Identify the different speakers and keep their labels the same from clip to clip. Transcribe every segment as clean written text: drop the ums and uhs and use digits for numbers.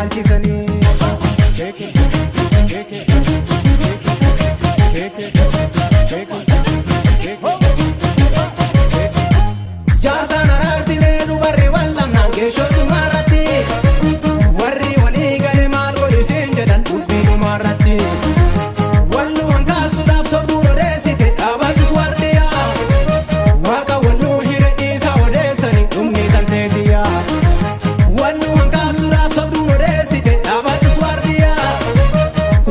Speaker 1: ilaalchisanii. Jaarsaan araarsinee dubarri wal lamnaan geeshootu irratti warri walii gale maal godhisiin jedhan dubbiinuma irratti. Wallu hangaasuudhaaf sobduun odeessite dhaabatus waardiyaa waaqa walluu hire dhiisaa odeessani dhumni tanteetiyyaa. Wallu hangaasuudhaaf sobduun odeessite dhaabatus waardiyaa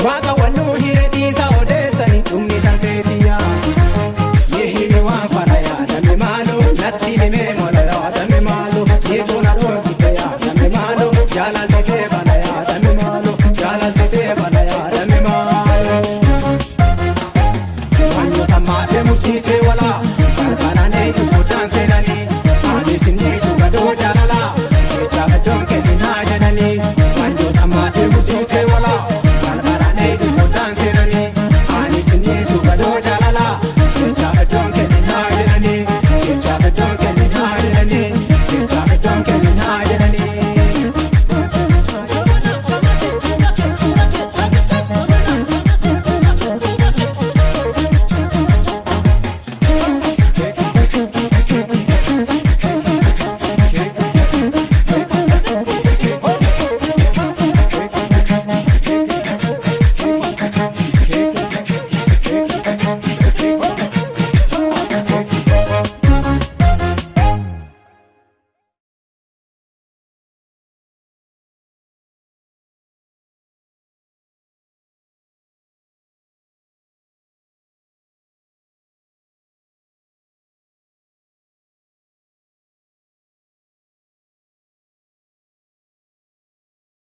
Speaker 1: waaqa walluu hire dhiisaa odeessani dhumni tanteetiyyaa. Yehime waan fara yaadame maalo natti hime mola yaadame maalo yeetoo na dhoorkite yaadame maalo jaalala.